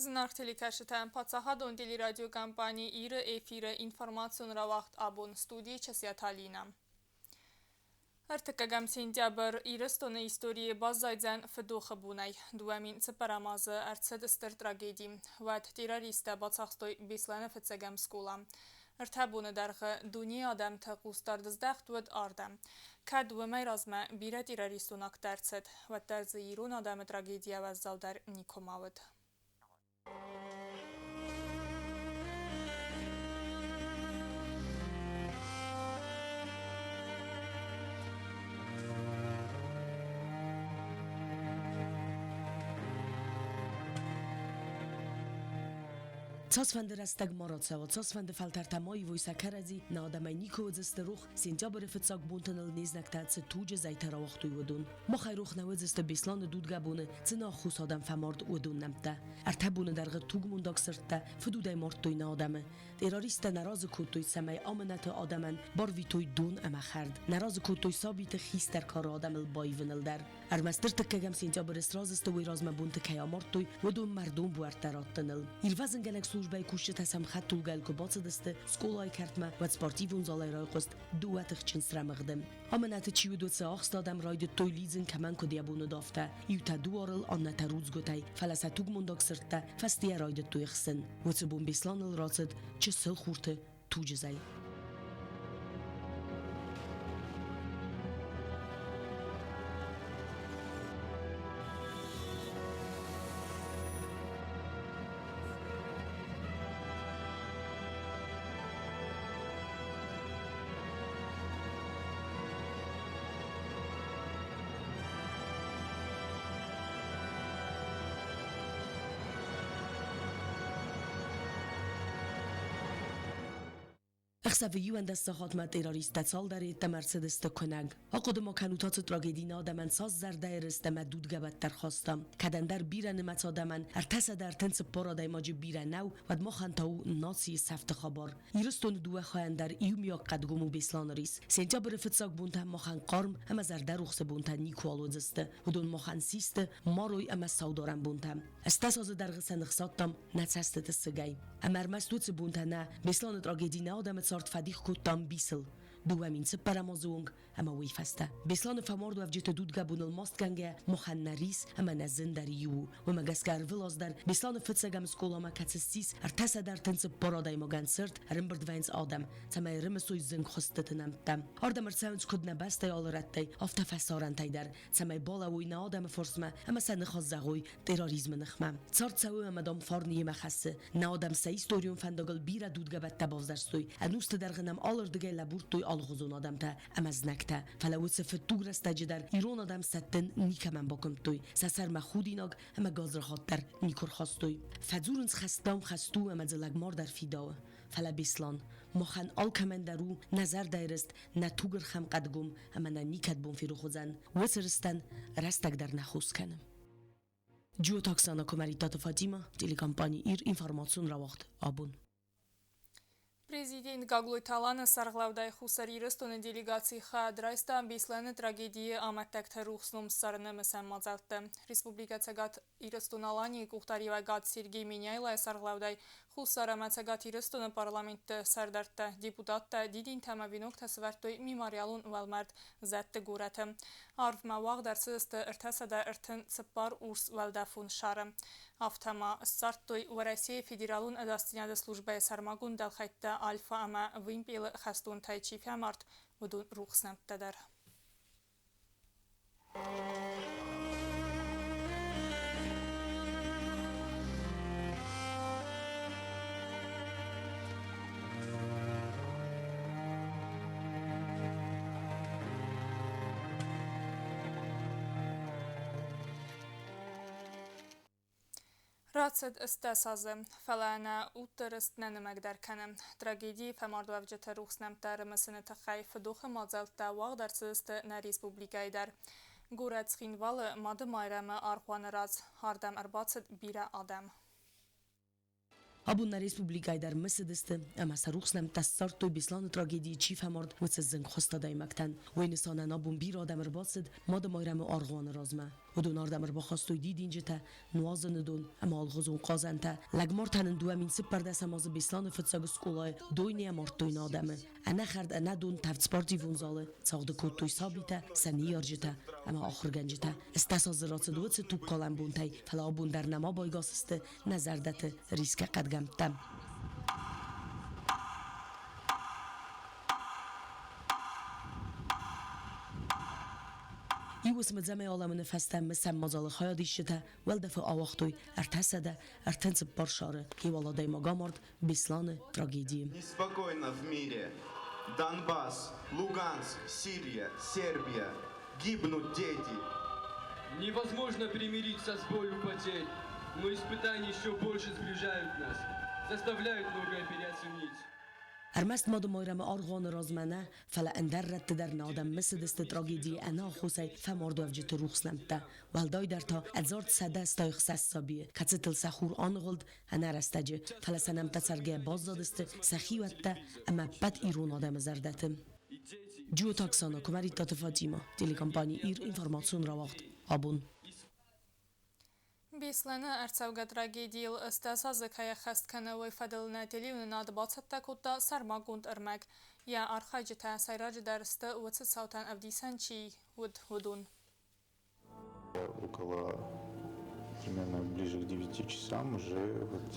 Зынаргъ телекӕсджытӕ, паддзахадон телерадиокомпани Ир-ы эфиры информацион рауагъд абон студийы Часиаты Алинӕ. Ӕртыккӕгӕм сентябрь Ирыстоны историйы баззайдзӕн фыдохы бонӕй. 2004 азы ӕрцыд стыр трагеди. Уӕд террористтӕ бацахстой Беслӕны фыццӕгӕм скъола. Ӕртӕ боны дӕргъы дунейы адӕмты хъусдард здӕхт уыд ардӕм. Кӕд уымӕй размӕ бирӕ террористон акттӕ ӕрцыд, уӕддӕр дзы ирон адӕмы трагедийӕ уӕззаудӕр никуыма уыд. Цасфӕнды рӕстӕг ма рацӕуа, цасфӕнды фӕлтӕртӕ ма ивой сӕ кӕрӕдзи, нӕ адӕмӕй никуы уыдзысты рох, сентябры фыццаг бонты ныл не знӕгтӕ цы туджы зӕйтӕ рауагътой, уыдон. Махӕй рох нӕ уыдзысты Беслӕны дудгӕбоны цы нӕххус адӕм фӕмард, уыдон нӕмттӕ. Ӕртӕ боны дӕргъы тугмондаг сырдтӕ фыдудӕй мардтой нӕ адӕмы. Террористтӕ нӕ разы кодтой, цӕмӕй амынӕты адӕмӕн барвитой дон ӕмӕ хӕрд. Нӕ разы кодтой сабиты хистӕр кары адӕмыл баивыныл дӕр. Ӕрмӕст ӕртыккӕгӕм сентябры сразы сты уый размӕ бонты кӕй амардтой, уыдон мӕрдон буӕрттӕ раттыныл. Ирвӕзынгӕнӕг службӕйы кусджытӕ сӕм хӕдтулгӕйыл куы бацыдысты скъолайы кӕртмӕ, уӕд спортивон залӕй райхъуыст дыууӕ тыхджын срӕмыгъды. Амынӕты чи уыд, уыцы ахст адӕм райдыдтой лидзын кӕмӕн куыд йӕ бон уыд, афтӕ. Иутӕ дуарыл, аннӕтӕ рудзгуытӕй, фӕлӕ сӕ тугмондаг сырдтӕ фӕстейӕ райдыдтой ӕхсын. Уыцы бон Беслӕныл рацыд чысыл хурты туджы зӕй. Ӕхсӕвы 11 сахатмӕ террористтӕ цалдӕр йеддӕмӕ ӕрцыдысты куынӕг. Ахъуыды ма кӕнут ацы трагеди нӕ адӕмӕн цас зӕрдӕйы рыст ӕмӕ дудгӕбӕттӕ рхаста. Кӕд ӕндӕр бирӕнымӕц адӕмӕн 334 адӕймаджы бирӕ нӕу, уӕд махӕн та у нацийы сӕфты хабар. Ирыстоны дыууӕ хайӕн дӕр иумиаг хъӕдгом у Беслӕны рис. Сентябры фыццаг бонтӕ махӕн хъарм ӕмӕ зӕрдӕрухсы бонтӕ никуал уыдзысты. Уыдон махӕн систы марой ӕмӕ саударӕн бонтӕ. Ӕстдӕс азы дӕргъы сӕ ныхсадтам нӕ цӕстыты сыгӕй. Ӕмӕ ӕрмӕст уыцы бонтӕ нӕ, Беслӕны трагеди нӕ адӕмы цард фӕдих кодта ӕмбисыл. 2004 азы онг ӕмӕ уый фӕстӕ. Беслӕны фӕмардуӕвджыты дудгӕбоныл мастгӕнгӕ махӕн нӕ рис ӕмӕ нӕ зын дӕр иу у. Уымӕ гӕсгӕ ӕрвылаз дӕр Беслӕны фыццӕгӕм скъоламӕ кӕцы ссис 334 адӕймагӕн цырт, ӕрӕмбырд вӕййынц адӕм, цӕмӕй ӕрымысой зынгхуыстыты нӕмттӕ. Ардӕм ӕрцӕуынц куыд нӕ бӕстӕйы алы рӕттӕй, афтӕ фӕсарӕнтӕй дӕр, цӕмӕй балӕууой нӕ адӕмы фарсмӕ ӕмӕ сӕ ныхас зӕгъой терроризмы ныхмӕ. Цард цӕуы ӕмӕ, дам, фарн йемӕ хӕссы. Нӕ адӕм сӕ историон фӕндагыл бирӕ дудгӕбӕттӕ бавзӕрстой, ӕнусты дӕргъы нӕм алырдыгӕй лӕбурдтой алыгъуызон адӕмтӕ ӕмӕ знӕгтӕ. Фӕлӕ уыцы фыддуг рӕстӕджы дӕр ирон адӕм сӕттын никӕмӕн бакуымдтой, сӕ сӕрмӕ худинаг ӕмӕ гадзрахат дӕр никуы рхастой. Фӕдзурынц хӕстдам хӕст у ӕмӕ дзы лӕгмар дӕр фидауы. Фӕлӕ Беслан, махӕн алкӕмӕн дӕр у нӕ зӕрдӕйы рыст, нӕ тугӕрхӕм хъӕдгом ӕмӕ нӕ никӕд бон ферох уыдзӕн. Уыцы рыстӕн рӕстӕг дӕр нӕ хос кӕны. Джиоты Оксана Куымӕридтаты Фатимӕ, телекомпани Ир информацион рауагъд абон. Президент Гаглойты Аланы сӕргълӕудӕй Хуссар Ирыстоны делегаци хайад райста Беслӕны трагедийы амӕттӕгты рухс ном ссарыны мысӕн мадзӕлтты. Республикӕ Цӕгат Ирыстон-Аланийы къухдариуӕгад Сергей Меняйлойы сӕргълӕудӕй Хуссар ӕмӕ Цӕгат Ирыстоны парламентты сӕрдӕрттӕ, депутаттӕ дидинтӕ ӕмӕ веноктӕ сӕвӕрдтой мемориалон уӕлмӕрд Зӕдты горӕты. Арвмӕ уагъд ӕрцыдысты 334 урс уӕлдӕфон шары. Афтӕ ма ссардтой Уӕрӕсейы Федералон ӕдасдзинады службӕйы сӕрмагонд дӕлхӕйттӕ Альфа ӕмӕ Вымпелы хӕстонтӕй чи фӕмард, уыдон рухс нӕмттӕ дӕр. Рацыд 18 азы, фӕлӕ нӕ удты рыст нӕ нымӕгдӕр кӕны. Трагедийы фӕмардуӕвджыты рухс нӕмттӕ ӕрымысыны тыххӕй фыдохы мадзӕлттӕ уагъд ӕрцыдысты нӕ республикӕйы дӕр. Горӕт Цхинвалы Мады Майрӕмы аргъуаны раз ардӕм ӕрбацыд бирӕ адӕм. Абон нӕ республикӕйы дӕр мысыдысты ӕмӕ сӕ рухс нӕмттӕ ссардтой Беслӕны трагедийы чи фӕмард, уыцы зынгхуыст адӕймӕгтӕн. Уый нысанӕн абон бирӕ адӕм ӕрбацыд Мады Майрӕмы аргъуаны размӕ. Уыдон ардӕм ӕрбахастой дидинджытӕ, нуазыны дон ӕмӕ алыгъуызон хъазӕнтӕ. Лӕгмартӕн ын 2014 азы Беслӕны фыццаг скъолайы дойныйӕ мардтой нӕ адӕмы. Ӕнӕхӕрд, ӕнӕдон тӕвд спортивон залы цагъды кодтой сабитӕ, сӕ ныййарджытӕ ӕмӕ ахуыргӕнджытӕ. Стӕс азы рацыд уыцы тугкалӕн бонтӕй, фӕлӕ абон дӕр нӕма байгас сты нӕ зӕрдӕты рисгӕ хъӕдгӕмттӕ. Иу уысмы Дзӕмӕй аламыны фӕстӕ мысӕн мадзалы хайадисджытӕ уӕлдӕфы ауагътой 334 сӕры. Иуал адӕймаг амард Беслӕны трагедийы. Неспокойно в мире. Донбасс, Луганск, Сирия, Сербия. Гибнут дети. Невозможно примириться с болью потерь, но испытания еще больше сближают нас, заставляют многое переоценить. Ӕрмӕст Мады Майрӕмы аргъуаны размӕ нӕ, фӕлӕ ӕндӕр рӕтты дӕр нӕ адӕм мысыдысты трагедийы ӕнаххосӕй фӕмардуӕвджыты рухс нӕмттӕ. Уӕлдайдӕр та ӕдзард 186 сабийы, кӕцытыл сӕ хур аныгъуылд ӕнӕрӕстӕджы, фӕлӕ сӕ нӕмттӕ цӕргӕйӕ баззадысты сӕ хиуӕттӕ ӕмӕ ӕппӕт ирон адӕмы зӕрдӕты. Джиоты Оксана, Куымӕридтаты Фатимӕ, телекомпани Ир информацион рауагъд. Абон. Беслӕны ӕрцӕугӕ трагедийыл 80 азы кӕй ӕххӕст кӕны, уый фӕдыл нӕ телеуынынад бацӕттӕ кодта сӕрмагонд ӕрмӕг. Йӕ архайджытӕ сӕйраджыдӕр сты, уыцы цаутӕн ӕвдисӕн чи уыд, уыдон. Около примерно ближе к 9 часам уже вот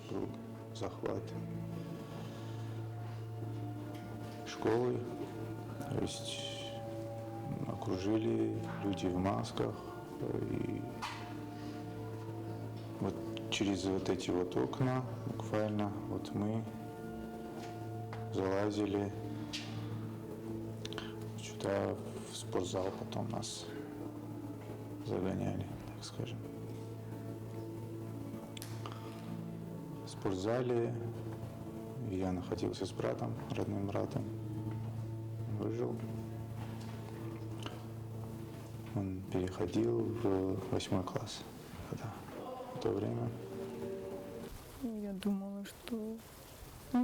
был захват школы. То есть окружили люди в масках. И вот через вот эти вот окна буквально вот мы залазили сюда, в спортзал, потом нас загоняли, так скажем. В спортзале я находился с братом, родным братом. Выжил. Он переходил в 8 класс тогда, в то время. Я думала, что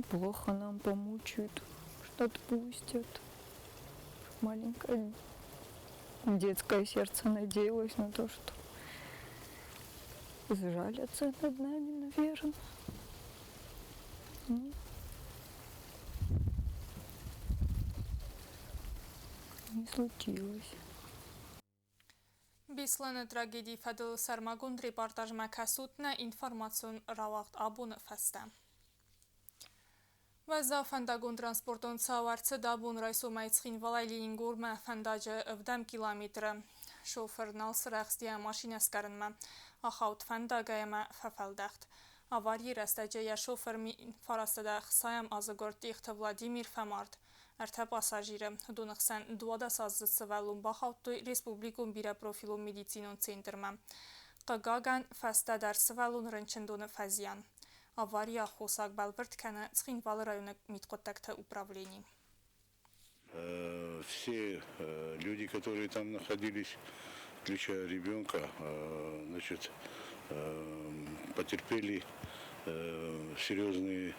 плохо нам помучают, что отпустят. Маленькое детское сердце надеялось на то, что сжалятся над нами, наверное. Ну, не случилось. Беслӕны трагедийы фӕдыл сӕрмагонд репортажмӕ кӕсут нӕ информацион рауагъд абоны фӕстӕ. Уӕззау фӕндагон-транспортон цау ӕрцыд абон райсомӕй Цхинвалӕй Ленингормӕ фӕндаджы ӕвдӕм километры. Шофыр нал сырӕхст йӕ машинӕ скъӕрынмӕ. Ахауд фӕндагӕй ӕмӕ фӕфӕлдӕхт. Аварийы рӕстӕджы йӕ шофыр 1960 азы гуырд Тъехты Владимир фӕмард. Ӕртӕ пассажиры, уыдоны хсӕн 12-аздзыд сывӕллон бахаудтой республикон бирӕпрофилон медицинон центрмӕ. Хъыгагӕн, фӕстӕдӕр сывӕллон рынчындоны фӕзиан. Аварийы аххосаг бӕлвырд кӕны Цхинвалы районы мидхъуыддӕгты управлени. Все люди, которые там находились, включая ребенка, значит, потерпели серьезные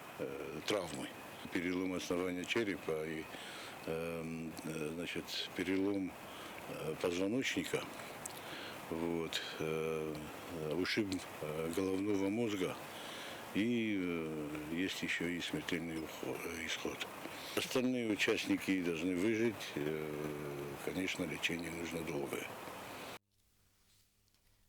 травмы. Перелом основания черепа и, значит, перелом позвоночника, вот, ушиб головного мозга и есть еще и смертельный исход. Остальные участники должны выжить. Конечно, лечение нужно долгое.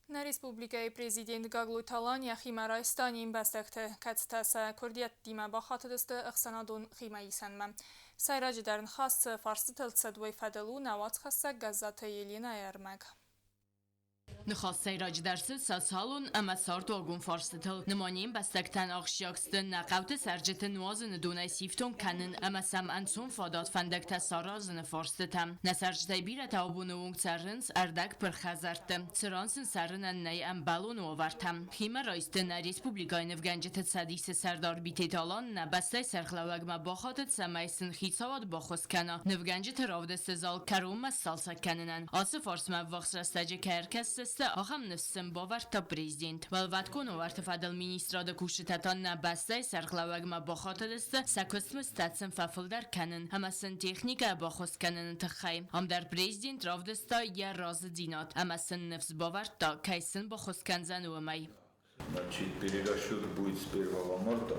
Нӕ республикӕйы президент Гаглойты Алан йӕхимӕ райста не мбӕстӕгты, кӕцытӕ сӕ куырдиӕттимӕ бахатыдысты ӕхсӕнадон химӕисӕнмӕ. Сӕйраджыдӕр ныхас цы фарстытыл цыд, уый фӕдыл у нӕ уацхӕссӕг Гӕззаты Еленӕйы ӕрмӕг. Ныхас сӕйраджыдӕр цыд социалон ӕмӕ цардуагон фарстытыл. Нымайӕн ӕмбӕстӕгтӕн ахсджиаг сты нӕ хъӕуты цӕрджыты нуазыны донӕй сифтонг кӕнын ӕмӕ сӕм ӕнцон фадат фӕндӕгтӕ саразыны фарстытӕ. Нӕ цӕрджытӕй бирӕтӕ абоны онг цӕрынц ӕрдӕгпырх хӕдзӕртты, цыран сын цӕрынӕн нӕй ӕмбӕлон уавӕртӕ. Химӕрайсты нӕ республикӕйы нывгӕнджыты цӕдисы сӕрдар Битеты Алан нӕ бӕстӕйы сӕргълӕууӕгмӕ бахатыд, цӕмӕй сын хицауад баххуыс кӕна нывгӕнджыты равдысты зал кӕронмӕ сцалцӕг кӕнынӕн. Ацы фарстмӕ ӕввахс рӕстӕджы кӕй ӕркӕсдзысты, уыдзысты, ахӕм ныфс сын бавӕрдта президент. Уӕлвӕткон уавӕрты фӕдыл министрады кусджытӕ та нӕ бӕстӕйы сӕргълӕууӕгмӕ бахатыдысты сӕ куыстмыздтӕ сын фӕфылдӕр кӕнын ӕмӕ сын техникӕ баххуыс кӕныны тыххӕй. Ам дӕр президент равдыста йӕ разыдзинад ӕмӕ сын ныфс бавӕрдта, кӕй сын баххуыс кӕндзӕн, уымӕй. Значит, перерасчет будет с 1 марта.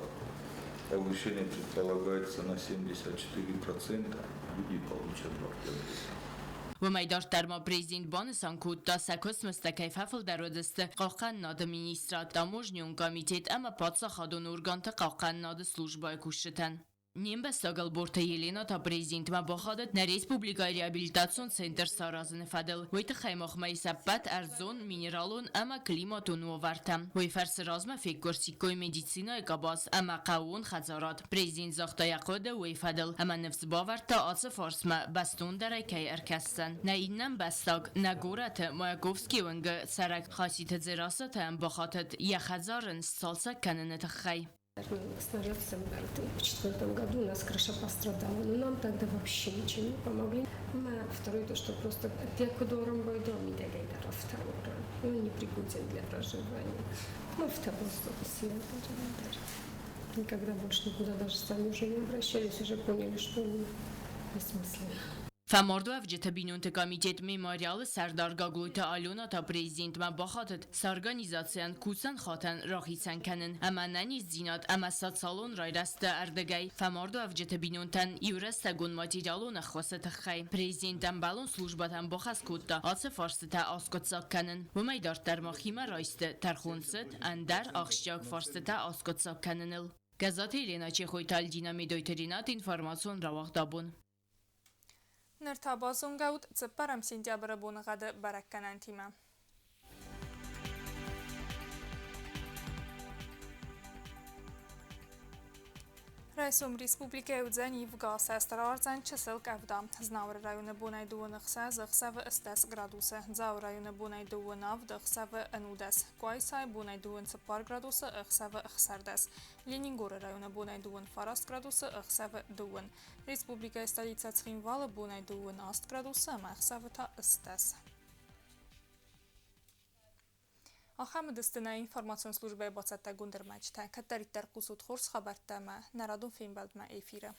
Повышение предполагается на 74%. Люди получат в октябре. Уымӕй дарддӕр ма президент банысан кодта, сӕ куыстмыздтӕ кӕй фӕфылдӕр уыдзысты Хъахъхъӕнынады министрад, таможнийон комитет ӕмӕ паддзахадон органты хъахъхъӕнынады службӕйы кусджытӕн. Не мбӕстаг Ӕлборты Елена та президентмӕ бахатыд нӕ республикӕйы реабилитацион центр саразыны фӕдыл. Уый тыххӕй махмӕ ис ӕппӕт ӕрдзон, минералон ӕмӕ климатон уавӕртӕ. Уый фӕрцы размӕ феггуырсиккой медицинӕйы къабаз ӕмӕ хъӕууон хӕдзарад. Президент загъта йӕ хъуыды уый фӕдыл ӕмӕ ныфс бавӕрдта ацы фарстмӕ бӕстондӕрӕй кӕй ӕркӕсдзӕн. Нӕ иннӕ ӕмбӕстаг, нӕ горӕты Маяковскийы уынгы цӕрӕг Хаситы Дзерассӕ та йӕм бахатыд йӕ хӕдзар ын сцалцӕг кӕныны тыххӕй. Снаряд сӕмбӕлд. В четвертом году у нас крыша пострадала, но нам тогда вообще ничем не помогли. Второе, то, что просто он непригоден для проживания. Мы Никогда больше никуда даже сами уже не обращались, уже поняли, что он бессмысленный. Фӕмардуӕвджыты бинонты комитет Мемориалы сӕрдар Гаглойты Алена та президентмӕ бахатыд сӕ организацийӕн кусӕн хатӕн рахицӕн кӕнын ӕмӕ ӕнӕниздзинад ӕмӕ социалон райрӕзты ӕрдыгӕй фӕмардуӕвджыты бинонтӕн иурӕстӕгон материалон ӕххуысы тыххӕй. Президент ӕмбӕлон службӕтӕн бахӕс кодта ацы фарстытӕ аскъуыддзаг кӕнын. Уымӕй дарддӕр ма химӕ райсты тӕрхон цыд ӕндӕр ахсджиаг фарстытӕ аскъуыддзаг кӕныныл. Гӕззаты Еленӕ, Чехойты Альдина, Медойты Ренат, информацион рауагъд абон. Ныр та базонгӕ ут цыппӕрӕм сентябры боныгъӕды бӕрӕггӕнӕнтимӕ. Райсом республикӕйы уыдзӕн ивгӕ, цӕстӕрардзӕн чысыл къӕвда. Знауыры районы бонӕй дыууын ӕхсӕз, ӕхсӕвы ӕстдӕс градусы. Дзауы районы бонӕй дыууын авд, ӕхсӕвы ӕнудӕс. Къуайсайы бонӕй дыууын цыппар градусы, ӕхсӕвы ӕхсӕрдӕс. Ленингоры районы бонӕй дыууын фараст градусы, ӕхсӕвы дыууын. Республикӕйы столицӕ Цхинвалы бонӕй дыууын аст градусы ӕмӕ ӕхсӕвы та ӕстдӕс. Ахӕм уыдысты нӕ информацион службӕйы бацӕттӕгонд ӕрмӕджытӕ. Кӕддӕриддӕр хъусут хорз хабӕрттӕ ӕмӕ нӕ радон фембӕлдмӕ эфиры.